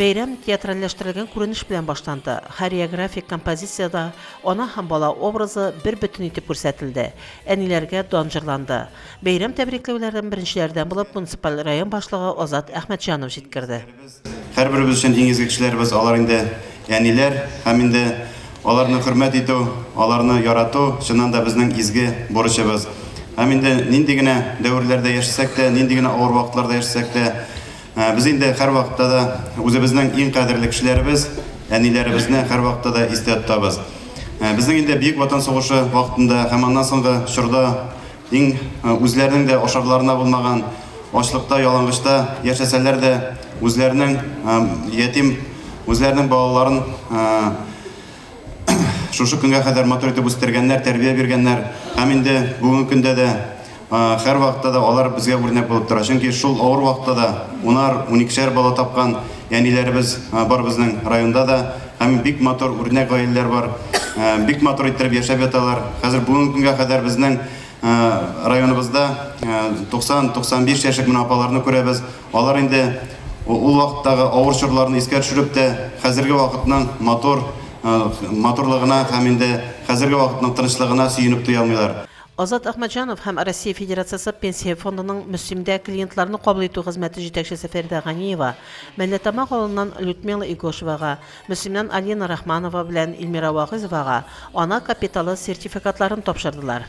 Бәйрәм театральләштерелгән күренеш белән башланды. Хореографик композициядә ана һәм бала образы бер бөтен итеп күрсәтелде. Әниләргә дан җырланды. Бәйрәм тәбрикләүләрен беренчеләрдән булып муниципаль район башлыгы Азат Әхмәтҗанов җиткерде. Һәрберебез өчен иң изге кешеләребез алар инде әниләр һәм инде аларны хөрмәт итү, аларны ярату чыннан да безнең изге бурычыбыз. Һәм инде нинди генә дәверләрдә яшәсәк тә, нинди генә авыр вакытларда яшәсәк тә, без инде һәрвакытта да үзебезнең иң кадерле кешеләребез, әниләребезне һәрвакытта да истә тотабыз. Безнең инде Бөек Ватан сугышы вакытында һәм аннан соңгы чорда Иң үзләренең дә ашарларына булмаган, ачлыкта, ялангычта яшәсәләр дә, үзләренең ятим, үзләренең балаларын шушы көнгә кадәр матур итеп үстергәннәр, тәрбия биргәннәр. Һәм инде бүгенге көндә дә һәрвакытта да алар безгә үрнәк булып тора. Чөнки шул авыр вакытта да унар, уникешәр бала тапкан әниләребез бар безнең районда да. Һәм бик матур үрнәк гаиләләр бар. Бик матур иттереп яшәп яталар. Хәзер бүгенге көнгә кадәр безнең районыбызда 90-95 яшьлек менә апаларны күрәбез. Алар инде ул вакыттагы авыр чорларны искә төшереп тә, хәзерге вакытның матур матурлыгына һәм инде хәзерге вакытның тынычлыгына сөенеп туя алмыйлар. Азат Әхмәтҗанов һәм Россия Федерациясе Пенсия фондының Мөслимдә клиентларны кабул итү хезмәте җитәкчесе Фәридә Ганиева, Мәлләтамак авылыннан Людмила Игошевага, Мөслимнән Алина Рахманова белән Илмира Вагыйзовага ана капиталы сертификатларын тапшырдылар.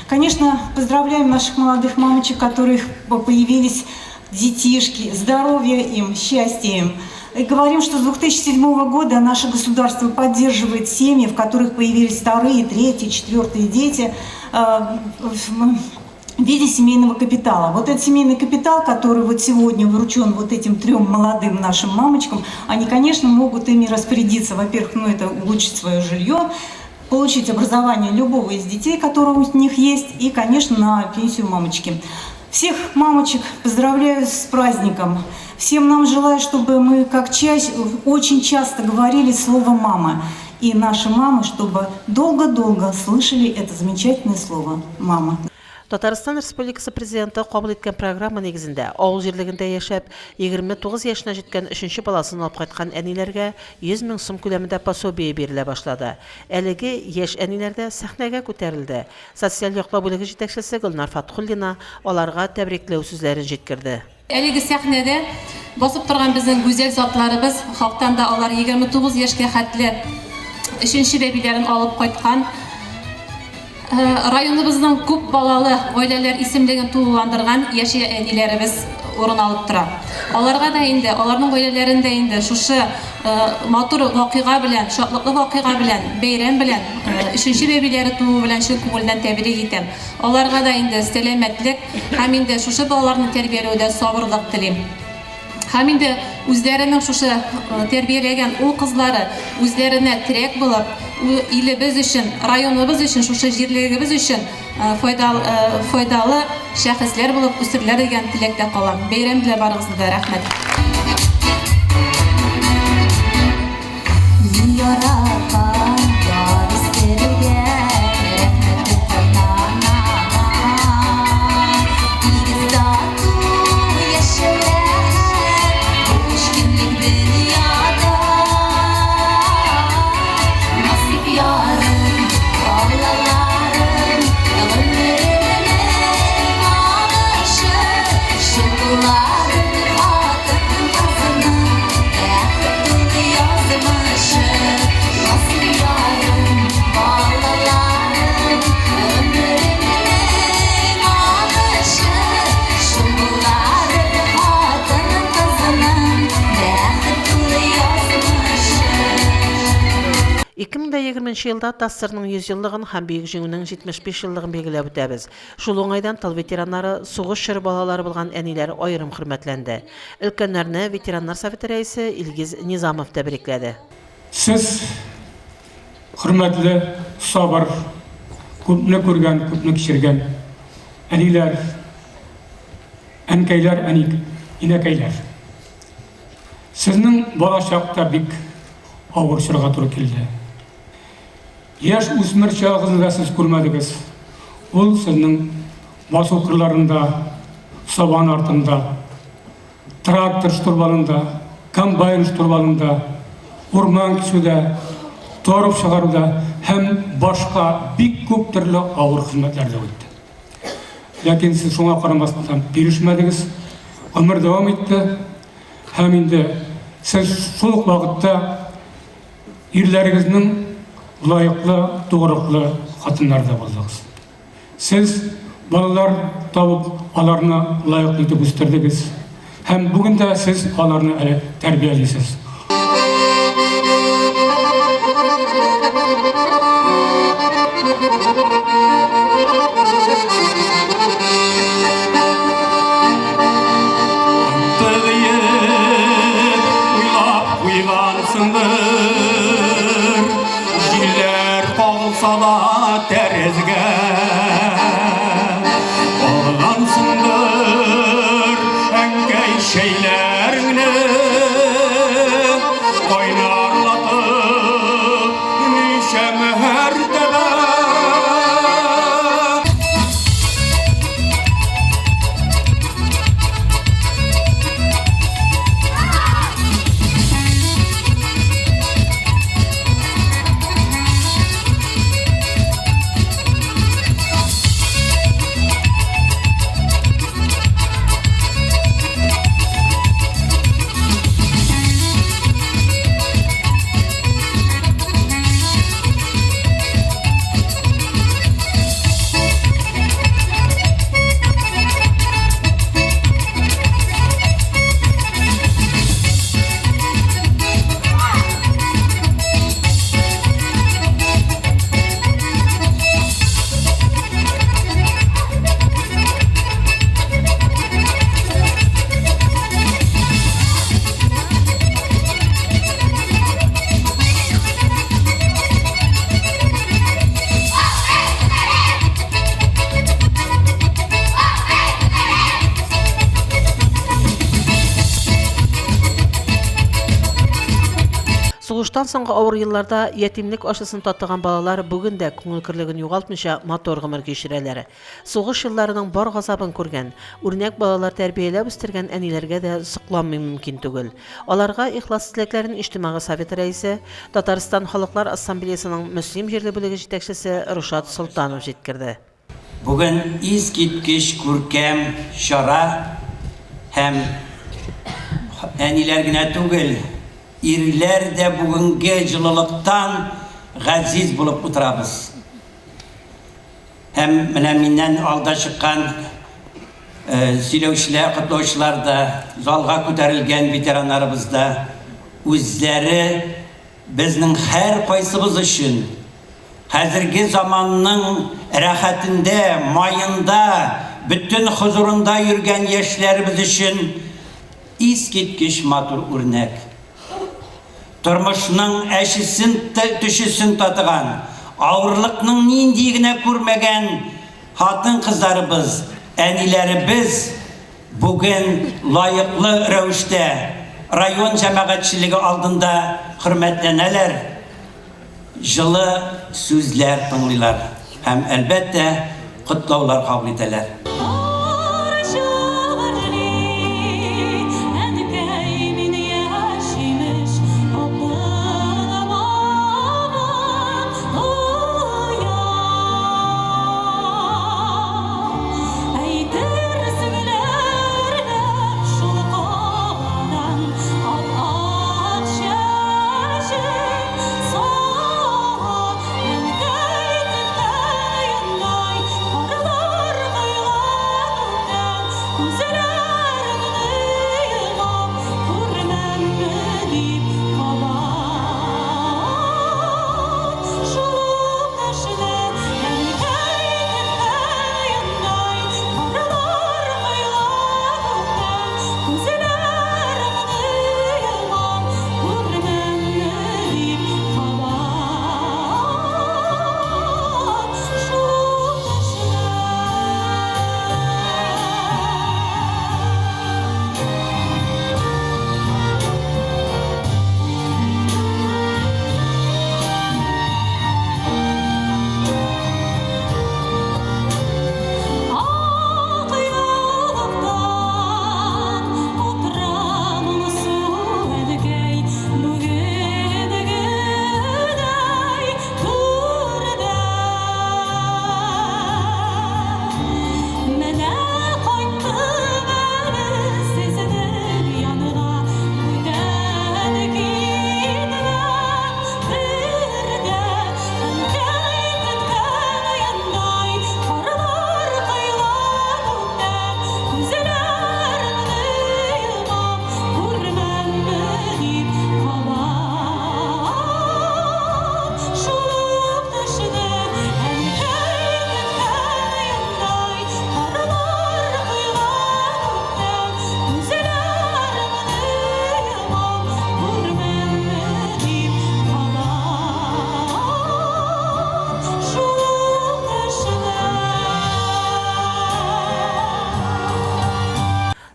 Конечно, поздравляем наших молодых мамочек, у которых появились детишки, здоровья им, счастья им. И говорим, что с 2007 года наше государство поддерживает семьи, в которых появились вторые, третьи, четвертые дети в виде семейного капитала. Вот этот семейный капитал, который вот сегодня вручен вот этим трем молодым нашим мамочкам, они, конечно, могут ими распорядиться. Во-первых, ну это улучшить свое жилье, получить образование любого из детей, которые у них есть, и, конечно, на пенсию мамочки. Всех мамочек поздравляю с праздником. Всем нам желаю, чтобы мы как чаще, очень часто говорили слово «мама». И наши мамы, чтобы долго-долго слышали это замечательное слово «мама». Татарстан Республикасы Президенты кабул иткән программа нигезендә, авыл җирлегендә яшәп, 29 яшенә җиткән өченче баласын алып кайткан әниләргә 100 мең сум күләмендә пособие бирелә башлады. Әлеге яшь әниләр дә сәхнәгә күтәрелде. Социаль яклау бүлеге җитәкчесе Гөлнар Фатхуллина аларга тәбрикләү сүзләрен җиткерде. Әлеге сәхнәдә басып торган безнең гүзәл затларыбыз, хактан да алар 29 яшькә хәтле өченче бәбиләрен алып кайткан, районыбызның күп балалы гаиләләр исемлеген тулыландырган яшь әниләребез урын алып тора. Аларга да инде, аларның гаиләләрен дә инде шушы матур вакыйга белән, шатлыклы вакыйга белән, бәйрәм белән, өченче бәбиләре тууы белән чын күңелдән тәбрик итәм. Аларга да инде сәламәтлек һәм инде шушы балаларны тәрбияләүдә сабырлык телим. Һәм инде үзләренең шушы тәрбияләгән ул-кызлары үзләренә терәк булып, илебез өчен, районыбыз өчен, шушы җирлегебез өчен файдалы шәхесләр булып үсерләр дигән теләктә калам. Бәйрәм белән барыгызны да, рәхмәт. 2020 нче елда ТАССРның 100 еллыгын һәм Бөек Җиңүнең 75 еллыгын билгеләп үтәбез. Шул уңайдан тыл ветераннары, сугыш чоры балалары булган әниләр аерым хөрмәтләнде. Өлкәннәрне ветераннар советы рәисе Илгиз Низамов тәбрикләде. Сез Хөрмәтле, сабыр, күпне күргән, күпне кичергән әниләр, әнкәйләр, әни, инәкәйләр. Сезнең балачак та бик авыр чорга туры килде. Яшь үсмер чагыгызны да сез күрмәдегез. Ул сезнең басу кырларында, сабан артында, трактор штурвалында. комбайн штурвалында, урман кисүдә, торф чыгаруда һәм башка бик күп төрле авыр хезмәтләрдә үтте. Ләкин сез шуңа карамастан бирешмәдегез, гомер дәвам итте һәм инде сез шул ук вакытта ирләрегезнең лаеклы, тугрыклы хатыннары да булдыгыз. Сез балалар табып, аларны лаеклы итеп үстердегез. Һәм бүген дә сез аларны әле тәрбиялисез. Җилләр кагылса да тәрәзгә Алгансыңдыр, әнкәй, чәйләреңне Кайнарлатып ничә мәртәбә. Сугыштан соңгы авыр елларда ятимлек ачысын татыган балалар бүген дә күңел көрлеген югалтмыйча матур гомер кичерәләр. Сугыш елларының бар газабын күргән, үрнәк балалар тәрбияләп үстергән әниләргә дә сокланмый мөмкин түгел. Аларга ихлас теләкләрен Иҗтимагый совет рәисе, Татарстан Халыклар Ассамблеясының Мөслим җирле бүлеге җитәкчесе Рушат Солтанов җиткерде. Бүген искиткеч күркәм чара һәм әниләр генә түгел, ирләр дә бүгенге җылылыктан газиз булып утырабыз. Һәм менә миннән алда чыккан сөйләүчеләр, котлаучылар да, залга күтәрелгән ветераннарыбыз да үзләре безнең һәркайсыбыз өчен Хәзерге заманның рәхәтендә, маенда, бөтен хозурында йөргән яшьләребез өчен искиткеч матур үрнәк. Тормышның әчесен, төчесен татыган, авырлыкның ниндие генә күрмәгән хатын-кызларыбыз, әниләребез бүген лаеклы рәвештә район җәмәгатьчелеге алдында хөрмәтләнәләр. Җылы сүзләр тыңлыйлар һәм, әлбәттә, котлаулар кабул итәләр.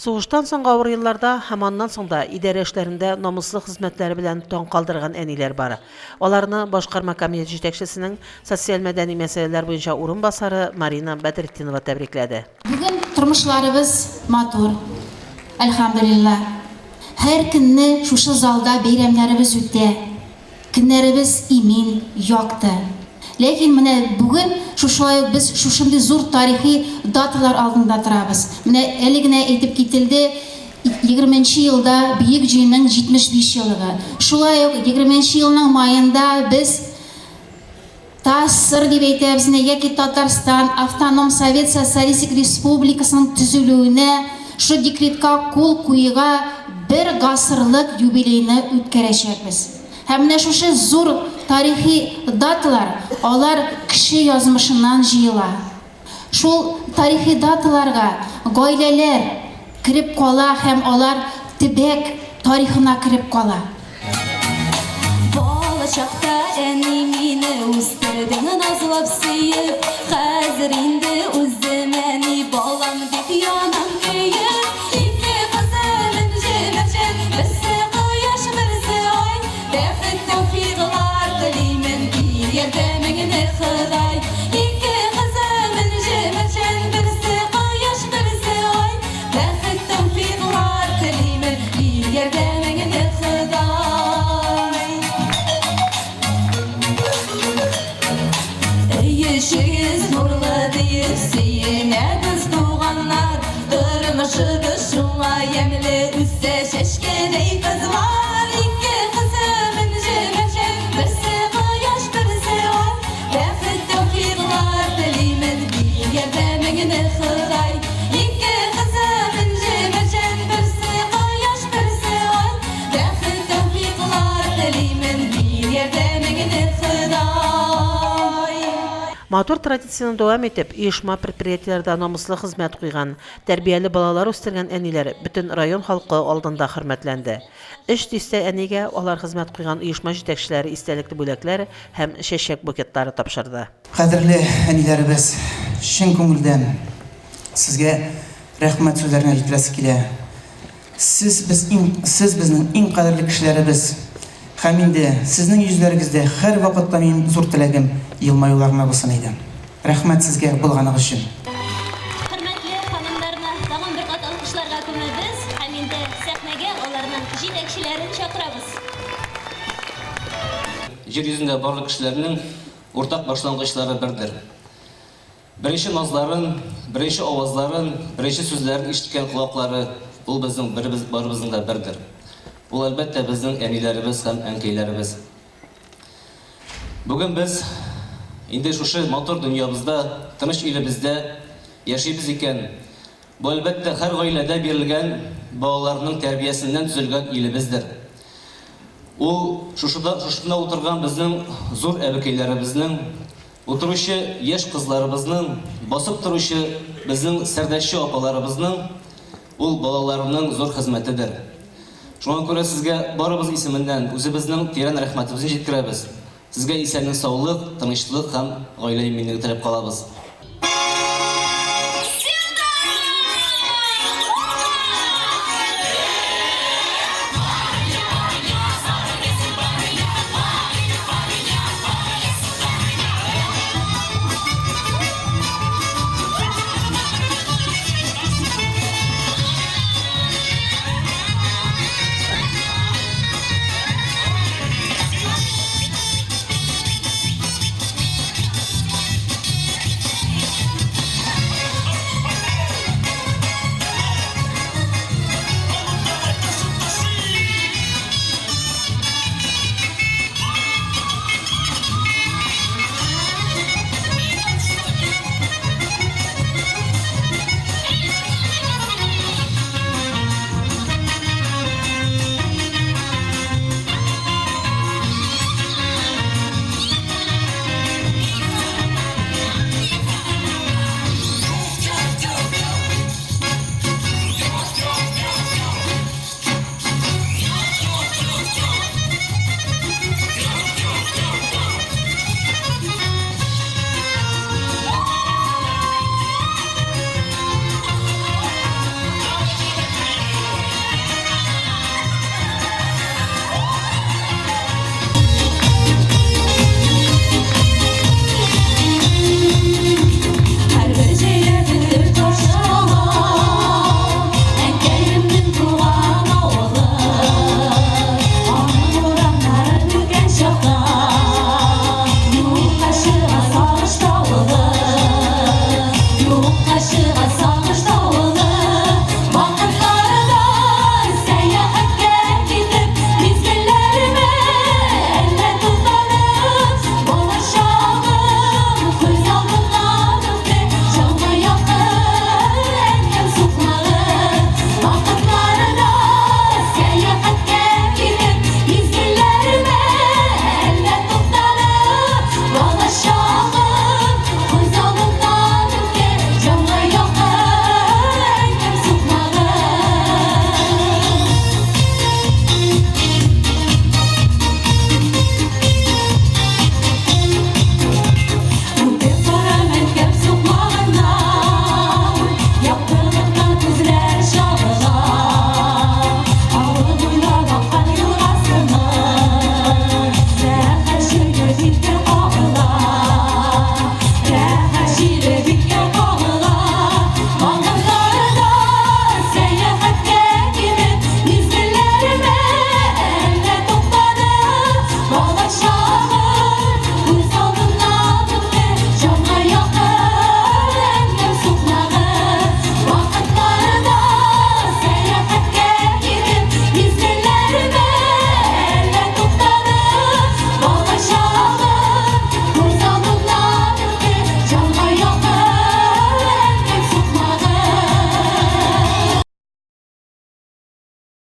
Сугыштан соңгы авыр елларда һәм аннан соң да идарә эшләрендә намуслы хезмәтләре белән таң калдырган әниләр бар. Аларны башкарма комитет җитәкчесенең социаль-мәдәни мәсьәләләр буенча урынбасары Марина Бәдретдинова тәбрикләде. Бүген тормышларыбыз матур, әлхәмдулилла. Һәр көнне шушы залда бәйрәмнәребез үтә. Көннәребез имин, якты. Ләкин менә бүген шушылай ук без шушындый зур тарихи даталар алдында торабыз. Менә әле генә әйтеп кителде, егерменче елда Бөек Җыенның 75 еллыгы. Шулай ук егерменче елның маенда без ТАССР дип әйтәбез инде, яки Татарстан Автоном Совет Социалистик Республикасының төзелүенә, шул декретка кул куюга бер гасырлык юбилейны үткәрәчәкбез. Һәм менә шушы зур тарихи даталар, алар кеше язмышыннан җыела. Шул тарихи даталарга гаиләләр кереп кала һәм алар төбәк тарихына кереп кала. Балачакта әни мине үстердең назлап сөеп, Хәзер инде үзем әни балам дип янам көеп. Ике кызым энҗе мәрҗән, берсе кояш, берсе ай. Бәхет тәүфыйклар телимен, бир ярдәмеңне, Ходай. Ике кызым энҗе мәрҗән, берсе кояш, берсе ай. Бәхет тәүфыйклар телимен, бир ярдәмеңне, Ходай. Өй эчегез нурлы диеп сөенәбез, туганнар. Тормышыбыз шуңа ямьле, үсә чәчкәдәй кызлар. Ике кызым энҗе мәрҗән, берсе кояш, берсе ай. Бәхет тәүфыйклар телимен, бир ярдәмеңне, Ходай. Ике кызым энҗе мәрҗән, берсе кояш, берсе ай. Бәхет тәүфыйклар телимен, бир ярдәмеңне, Ходай. Матур традицияне дәвам итеп, оешма-предприятиеләрдә намуслы хезмәт куйган, тәрбияле балалар үстергән әниләр бөтен район халкы алдында хөрмәтләнде. Өч дистә әнигә алар хезмәт куйган оешма җитәкчеләре истәлекле бүләкләр һәм чәчәк букетлары тапшырды. Кадерле әниләребез, чын күңелдән сезгә рәхмәт сүзләрен җиткерәсе килә. Сез без иң, сез безнең иң кадерле кешеләребез. Һәм инде сезнең йөзләрегездә һәрвакытта минем зур теләгем, елмаюлар гына булсын иде. Рәхмәт сезгә булганыгыз өчен. Хөрмәтле ханымнарны тагын бер кат алкышларга күмәбез һәм инде сәхнәгә аларның җитәкчеләрен чакырабыз. Җир йөзендә барлык кешеләрнең уртак башлангычлары бердер. Беренче назларын, беренче авазларын, беренче сүзләрен ишеткән колаклары, ул безнең беребез, барыбызның да бердер. Ул, әлбәттә, безнең әниләребез һәм әнкәйләребез. Бүген без инде шушы матур дөньябызда, тыныч илебездә яшибез икән, бу, әлбәттә, һәр гаиләдә бирелгән балаларның тәрбиясеннән төзелгән илебездер. Ул шушыда, шушында утырган безнең зур әбекәйләребезнең, Утыручы яшь кызларыбызның, басып торучы безнең сәрдәшче апаларыбызның, ул балаларының зур хезмәтедер. Шуңа күрә сезгә барыбыз исеменнән үзебезнең тирән рәхмәтебезне җиткерәбез. Сезгә исәнлек-саулык, тынычлык һәм гаилә иминлеге теләп калабыз.